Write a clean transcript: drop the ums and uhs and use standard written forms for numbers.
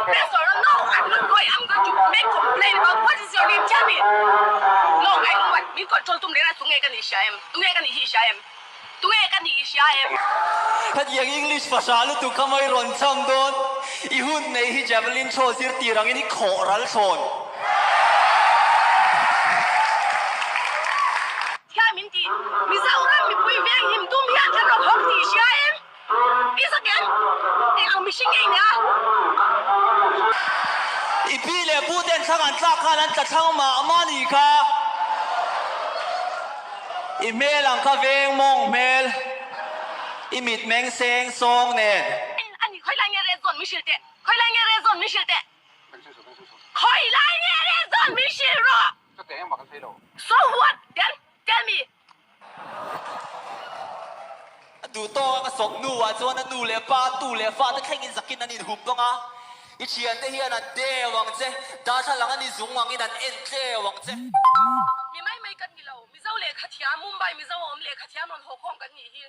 Press or no I'm not going I'm going to make complaint about what is your name tell me no I don't want min control tum reng a tunge ka nih hria em tunge ka nih hi i hria em tunge ka nih i hria em. Hetiang English fahra lutuk kha mai rawn cham dawn i hun nei hi javelin throw zir tir angin i khawh ral thlawn. Thiam in ti Mizoram mipui veng him tum hian kan rawn hawk tih i hria em? I zak em? Eng ang mihring nge i nia? I pi leh pu ten thlang an tlak khan an tla thlang mah mah ni kha. I hmel ang kha veng mawng hmel, i mit meng seng sawng nen. A ni, khawi lai nge red zone min hrilh teh? Khawi lai nge red zone min hrilh teh? Khawi lai nge red zone min hrilh rawh? So what? Then tell me. A duh tawk a ka sawm hnuah chuan a nu leh pa, tu leh fa te thlengin zakin an inhup bawk a. I thiante hian an deu ang che, darthlalang an izung angin an en tleu ang che. Mi mai mai kan ni lo, Mizo lehkhathiam, Mumbai Mizo a awm lehkhathiam rawn haw khawm kan nih hi.